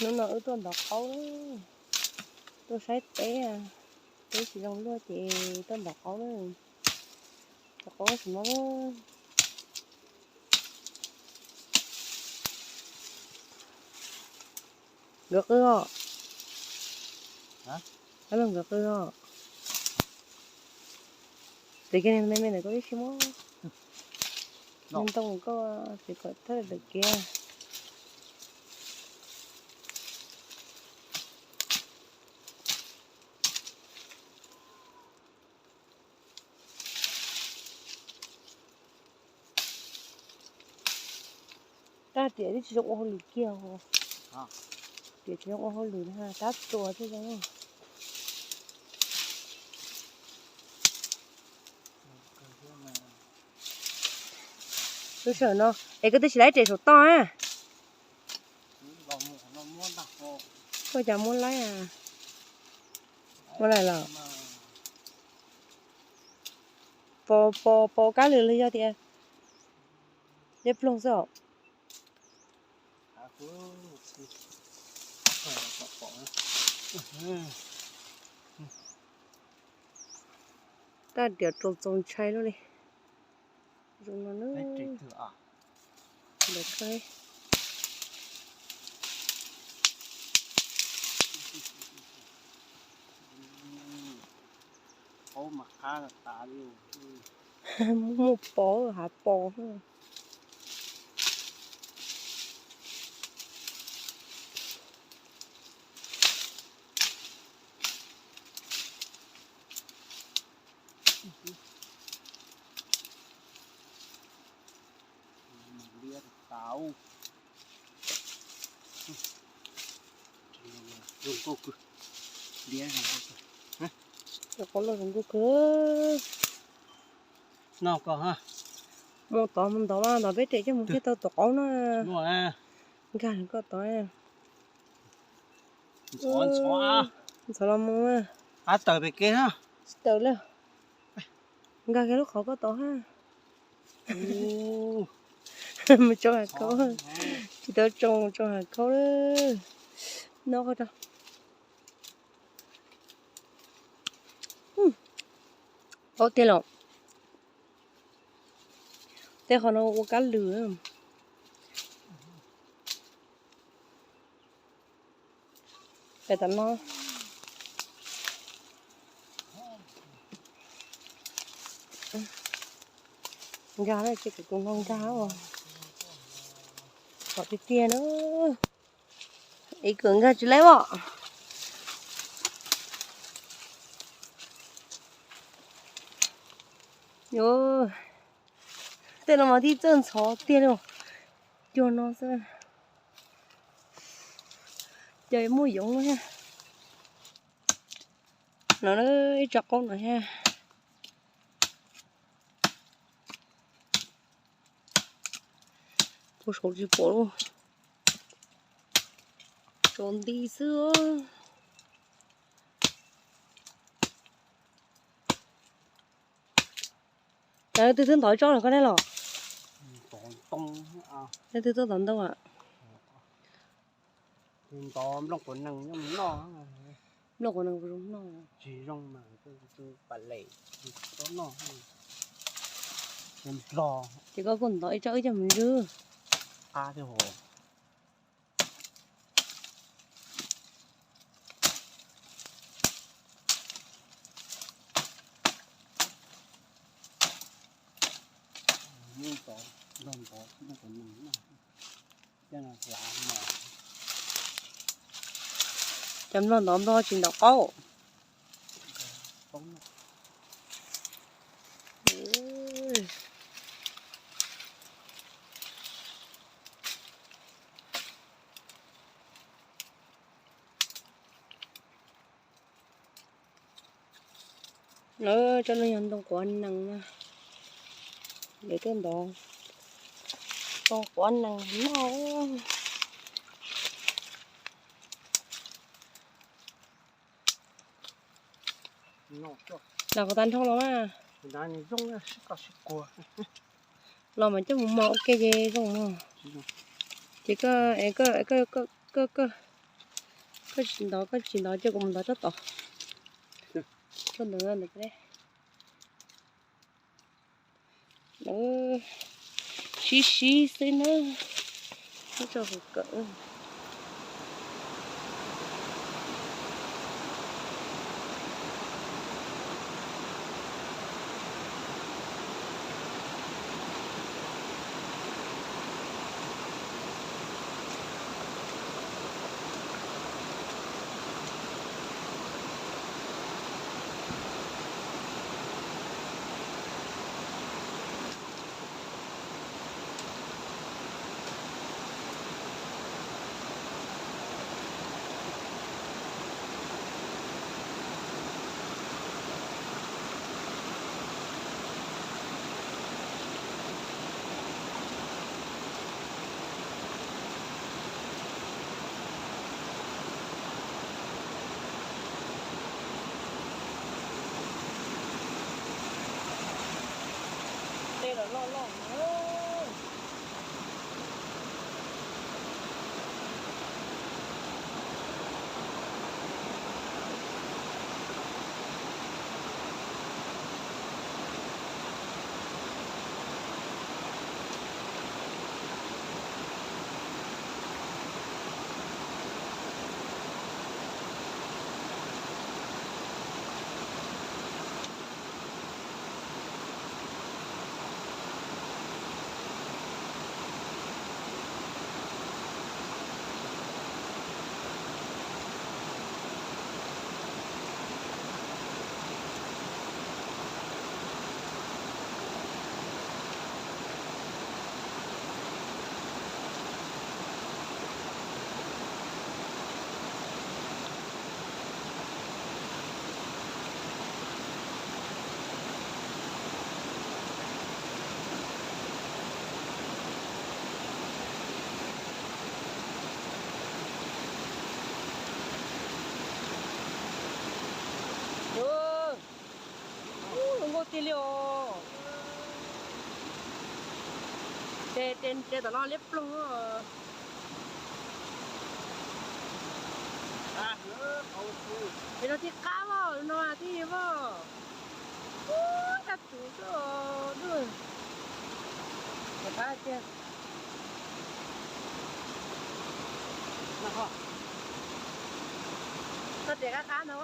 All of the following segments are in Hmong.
Hnub no wb tuaj ntov qaub, tuaj saib teb, teb tsis zoo luaj ces tuaj ntov qaub na. Ntov qaub sim no. Nkawd qw os. Ab, nkawd qw os. Tes kiag me me ntawm koj tib si muab. Ntoo koj tes kom thawj ntawm kiag. Tab tias twb tsis zoo ua hauj lwm kiag os. Tias tsis zoo ua hauj lwm na, tab tua thiaj zoo. Lub sij hawm no es koj twb tsis laib res saum toj a. Koj cas muab laib a? Muab laib los? Pos, pos, pos kab lwm los yog tias dej ploog xwb os. Tab tias rau txaus ntshai luaj li. Zoo no na. Ntawm koj. Qaub mas qab tas li. Muaj pos hav pos. Zoo nkauj kawg. Cov qaub loj zoo nkauj kawg. Noj koj ha. Mus tod mus ntov mas ntov peb res coj mus thiaj tau tom qaub na. Nkag koj tod. Ntxhov los mus. Qab tawm pem kev na. Tsis tawm li. Nkag kiag lub qhov koj tod ha. Mus tsoo hav khaub. Tsis tau tsoo, tsoo hav khaub. Noj koj rau. Qaub tiag los. Tej qhov no ua kab lwm. Pem tom no. Nkag na, ces kuv tus no nkag os. Kom tiag tiag na. Es kawm nkag tsis laib os. Tej no mas tib txawj ntxhov tiag li. Cuag no xwb. Ces muaj yoov no thiab. No ib tsob qaub no thiab. Puag saud tsis pom lawm. Tso nti xwb. Cas leej twg twb ntov ib tsob no koj ne los? Leej twg tuaj ntov ntoo a? Ntov nplooj quav nees noj. Nplooj quav nees puas zoo noj? Tsis zoo mas pam lem tsis tau noj. Nplog. Ces koj kuj ntov ib tsob wb coj mus zwb. Qab thiab hos. Cov nplog ntov nplog tsis ntov qaub. Lawv coj los yog ntoo quav nees na. Lawv tuaj ntov ntoo quav nees noj. Los kuv tas nrho los mas. Los mas coj mus mos ua ke ces zoo mog. Ces koj, koj, koj, koj, koj Koj tsis ntov, koj tsis ntov ces kuv mus ntov tsob tod. Tsob ntawd ntawd. Lawv sib sib xwb na. Muab tso hauv kawm. Tej los loj loj na. Ub, zoo nkauj tiag li os. Ces, ces, ces tom no liab ploog. Ces no thiaj qab os, no thiaj li os. Ub, daj tswv xwb os. Qab tiag. Txoj kev qab qab no.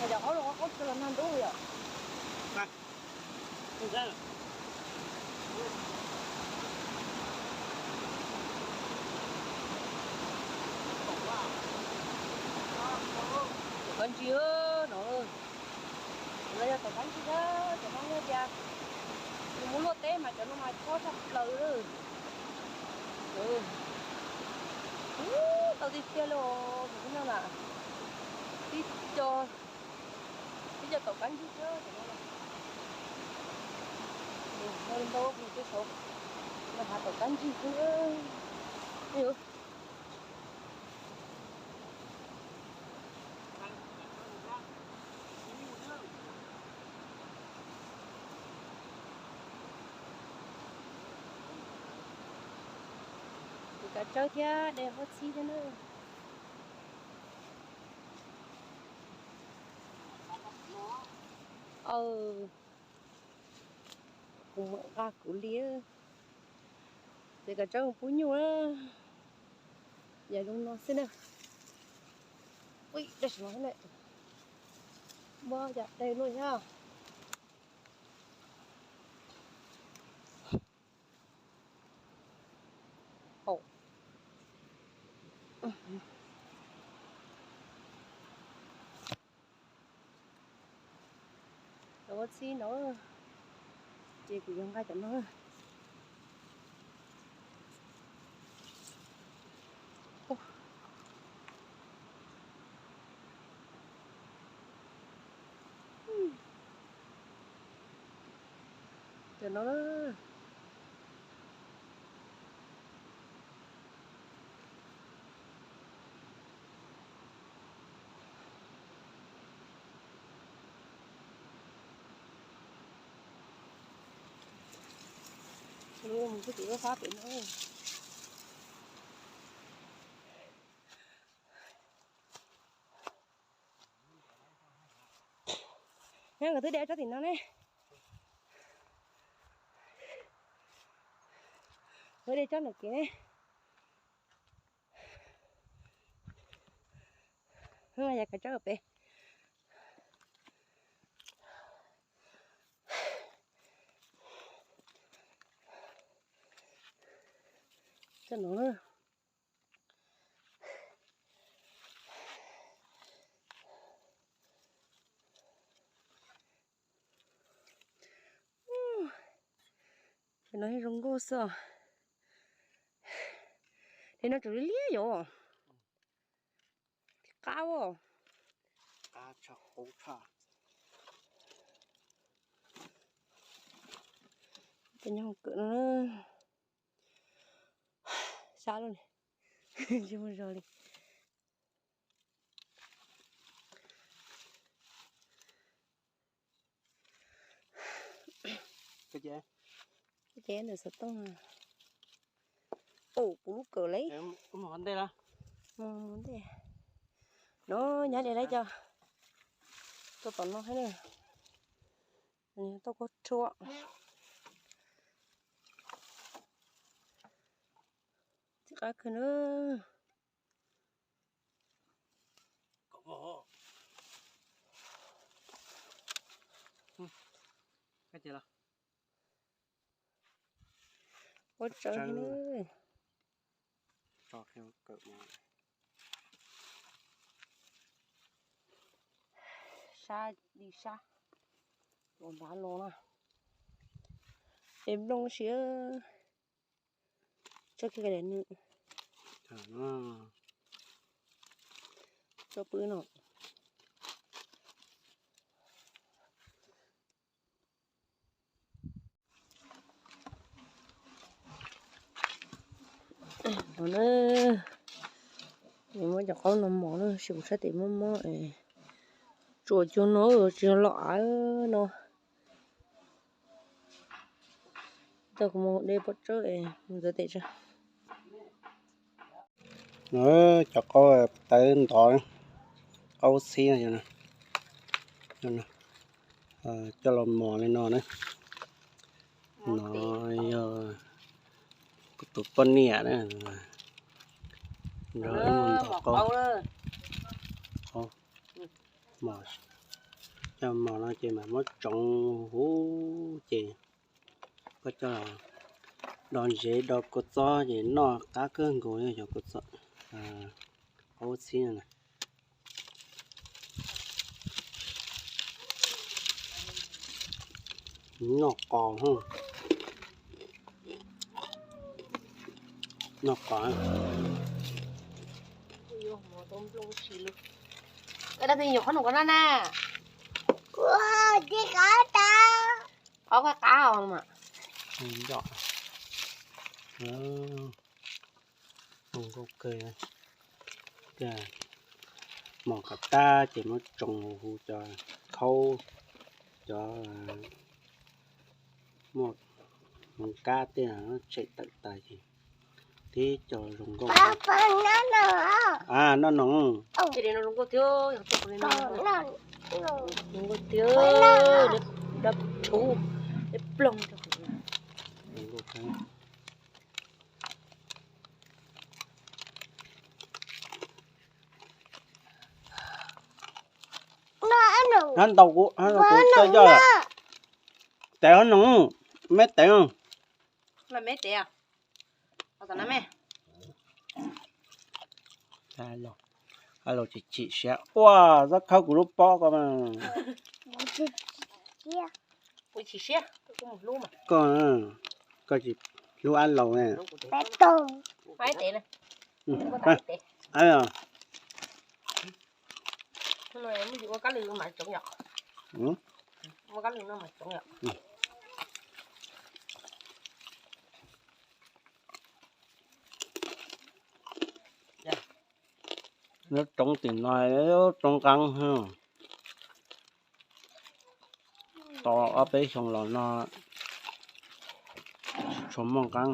Cov qaub los qaub tshaj los nag ntub yom. Kab ntsig no, no yog tom kab ntsig thiab, cov no yog tias nws muab luaj teb mas cov no mas chob tshaj plaws lawm. Tau tiag tiag li os, no na, tib co, tib co tom kab ntsig thiab cov no. Ntau ntau plig tej saud, no hav tom kab ntsig xwb. Tus kav tsawb thiab de huab txhib thiab na. Aw, kuv mam nqa kuv li. Ces kav tsawb pub nyuj na. Yam zoo no xwb na. Ui, dej no ne. Muab yam dej no thiab. Cov huab txhib no, ces kuv yuav nqa cov no. Cov no na. Mus kuj tim ua fab pem no. Nyob nkawd twb de tsob tim no ne. Nkawd de tsob ntawm kev ne. Yav kav tsob pem. Tsob no. Cov no zoo nkauj xwb. Li no tseem liab liab yom. Qab os. Qab tshaj qub tshaj. Cov nyob hauv kawm no. Sab lub li. Tsis muaj zog li. Ces ntawm xov tooj. Ua kuv lub kawm li. Mus ntej. No nyab li lawv cov tuaj tom no thiab na. Tau kuv rhuav. Txiv qab kawg na. Ua tsawv. Sab li sab. Los nrad los na. Es nplooj si. Tso kiag nws. Tso pw no. No na, muab cov qaub no mos na, sim kuv sab tes mob mob. Tsuam cuag no tsis yog los av no. Tau kuv mus de pob tsawb es mus ntxuav tes tso. No cov qaub tawv ntov, qaub txhib no, coj los mos li no na. No yog kuv tus poj niam na, nrog wb mus ntov qaub. Coj mos no ces mam muab tsoov huv ces koj coj do ntsev do kua txob ces noj qab kawg nkaus, yog cov kua txob qaub txhib na. Noj qos, noj qos. Dab phi nyuam qhuav nug koj na na. Qhov qab qab os mas. Nkauj kawg. Mos kom tag ces muab tsoov huv huv cov khaub, cov muaj hmoov kab tej tshem tawm tas ces tib co zoo nkauj. A, noj no. Zoo nkauj tiag, dab tshuv, dab ploog. Hab ntaus kuv, hab ntaus kuv tso yoj lawm. Tev hab no, me tev. Hab los tsis chim siab ua, txhob khawb kuv lub pob ko mas. Koj, koj tsis hlub ab laus ne. Lub roob tim no lub roob qeeb, tos ob peb xyoo los no tsis Pos moj qab.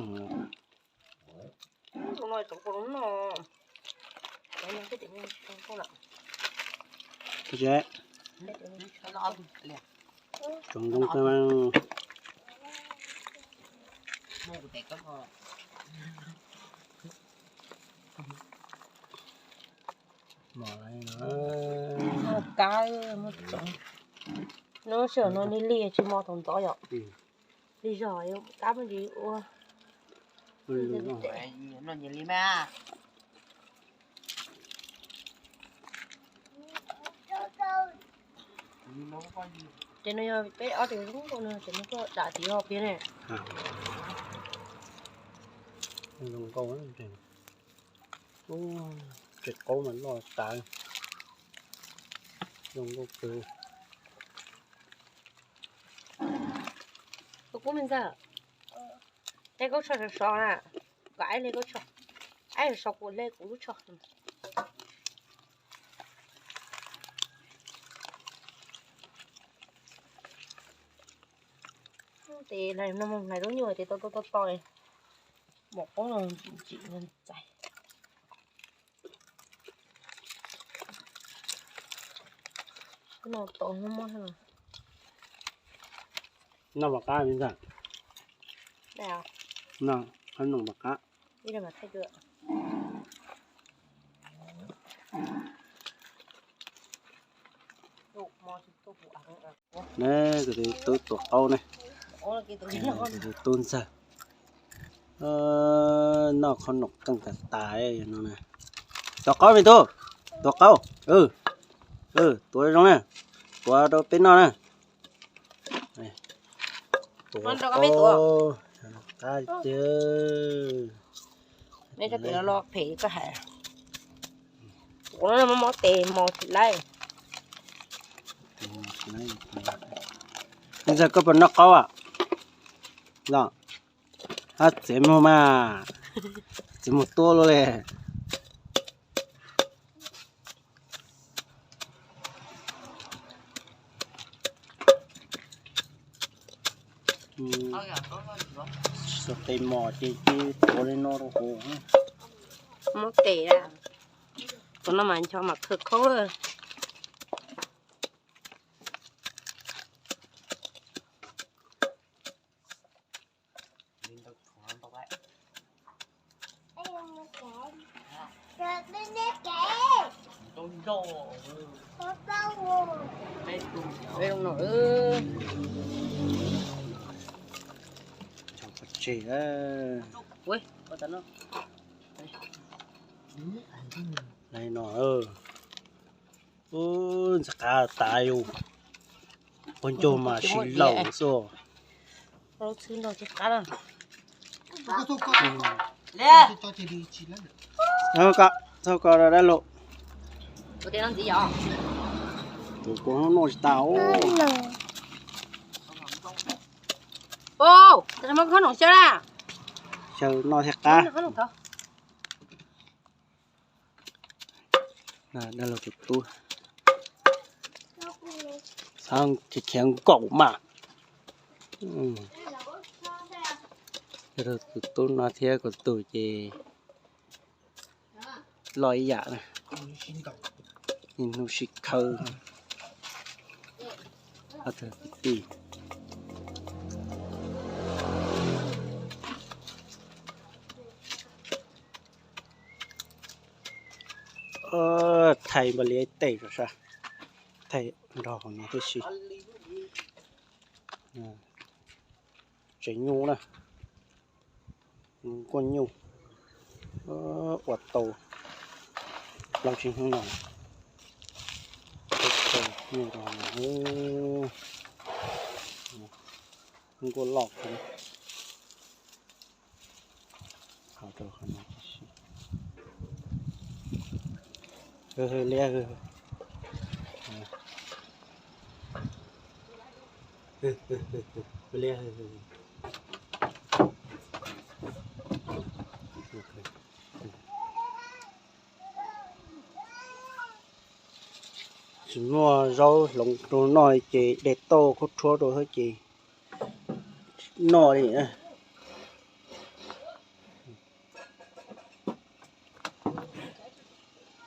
Tsoom zoo kawg. Mos kab, muaj tsoom. Lub sij hawm no lig lig tsis mos thaum ntxov yom. Lig zog kab muaj ntsis ua. Ces no yog peb ob tug zoo nkauj no ces no koj dam tim ho pliag ne. Zoo nkauj, tsev qaub mas loj tas, zoo nkauj kawg. Kuv kub me ntxawg, hle koj tsho sov sov na, kom aib hle koj tsho, aib sov kuv hle kuv lub tsho. Tes lais no mus lais lub nyuag tes tau tau tau tau, mom qoob no tsim txais. No tom no muaj. Noj mov qab me ntxawg. Noj, noj mov qab. Ne, kuv tus tub tuav qaub ne. Kuv tus tub ntxawg. Noj qhob noom qeej tas tas no na. Tuav qaub me tub, tuav qaub. Tuav zoo na, tuav rau peb noj na. Tuav qaub, qab tiag. Neb tso tes los phem koj hais. Kuv no mob tes mos tsis laib. Ntxawg koj puas noj qaub a? Los, hab txiav muag mas, txiav muag tuab luaj li. Xuas tes mos ces cia tuav li no rau hauv. Muab tes, tus no mas ncho mas khawv khaub lawm. Ua no, ntxhais qab tas yus, pog ncauj mas sib laus xwb. Txhob ko dab laug. Tus kuv noj tsis tas. Xyaw noj thiaj qab. Dab laug tus tub, txhob khiav khiav nkaum mas. Dab laug tus tub no thiab kuv tus ces loj ib yam na, niaj hnub sib khawb. Ob tug kwv tij. Thaij npaj liab ib teg rau sab, thaij nrog hauv no tib si. Tsev nyuj na, nkuaj nyuj, ua tau plaub tsib hnub no. Nyuj rau no, nkuaj loj kawg. Liab, liab. Tsis muaj zaub hloov rau noj ces de tauj khaub rhuab rau thiab ces noj li.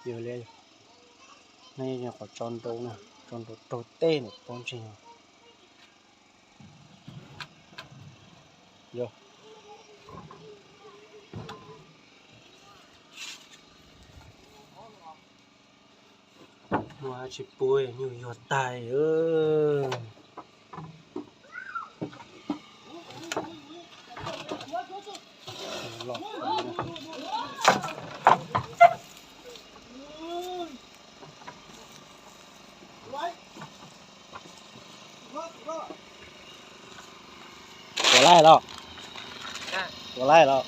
Yog li, nej qhov tso nrau na, tso nrau raug tej nram pob ntseg. Yog. Muaj tsis puag nyuj yuag tag. Tuav laij los? Tuav laij los?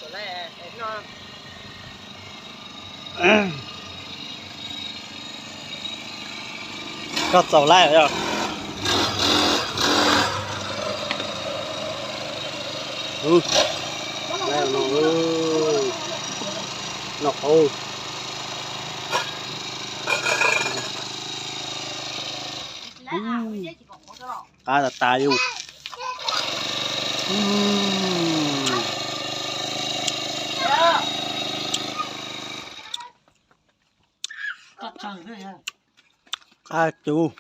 Koj txaus laij yog? Laij no, noj qaub. Qab tas tas yus. Qab cus.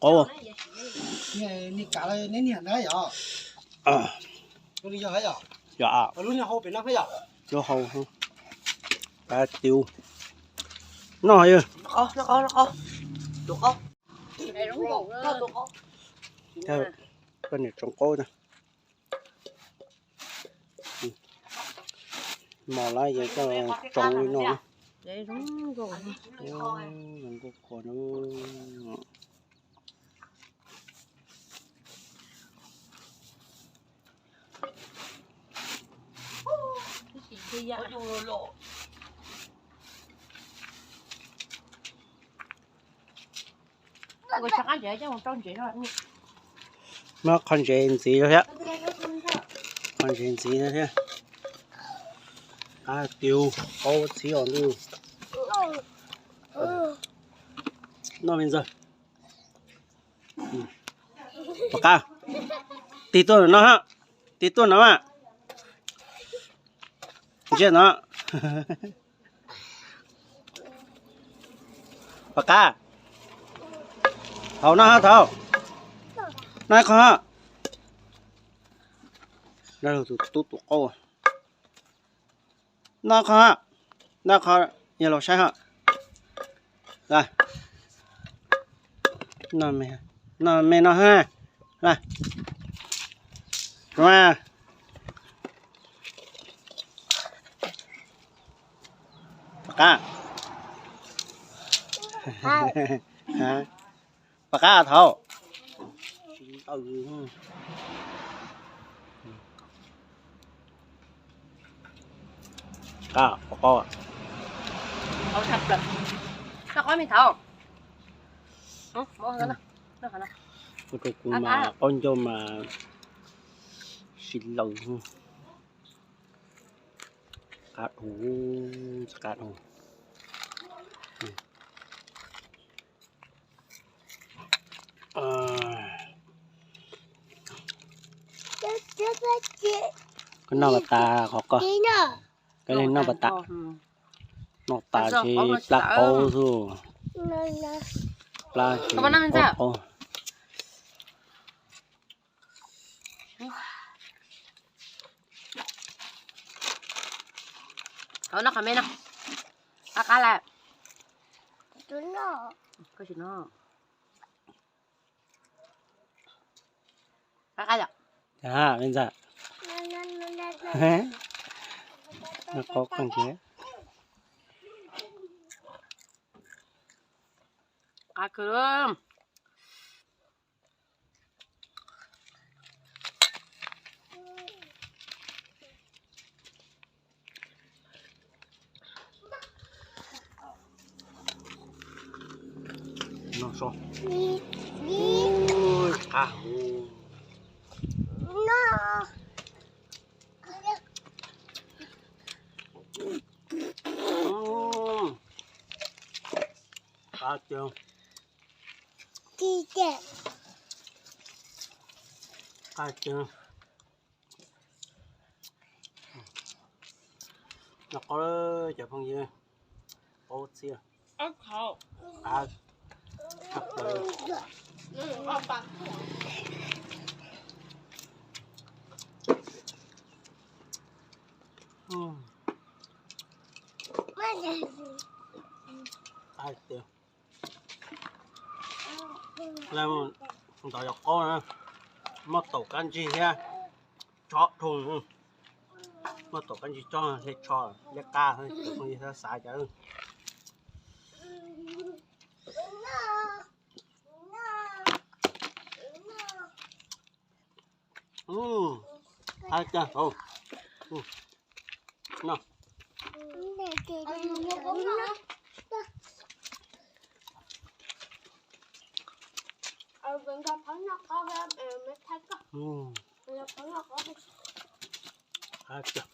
Qaub. Yog, lub hau, qab cus. Noj yog. Koj niam tsoom qaub na. Mos lawm ces koj tsoo li no. Zoo nkauj khuav na. Muab qhov ntsev ntxiv thiab. Qhov ntsev ntxiv thiab. Qab tiag, qaub txhiv os ntuj. Noj me ntxawg. Pom qab. Tig tuaj no, tig tuaj no mas. Ntsia no. Pom qab. Thaum no, thaum no qhov. Tus tub tus qaub. Noj qhov, noj qhov, yog los saib ho. Noj me no ha. Pom qab. Pom qab thaum. Qab, pom qab. Ua rau kuv mas qaub ncaug mas sib laws. Qab dhau, qab dhau. Koj noj pas tas qhov ko. Koj noj pas tas. Noj tas ces plab qaub xwb. Plab ces qaub qaub. Noj qhov me no. Qab qab lawm. Koj tsis noj. Qab qab yom. Me ntxawg. Noj qaub qeej thiab. Qab kawg. Noj so. Ui, qab huv. Qab tiag. Qab tiag. Noj qaub cov phooj ywg. Qaub txhiab. Qab tshaj plaws. Qab tiag. Ntawd yog qaub na, muaj taum kab ntsig thiab tsho dhau. Muaj taum kab ntsig tsho thiab tsho, liab qab, cov phooj ywg xav xav cov. Qab tiag. No. Qab tiag.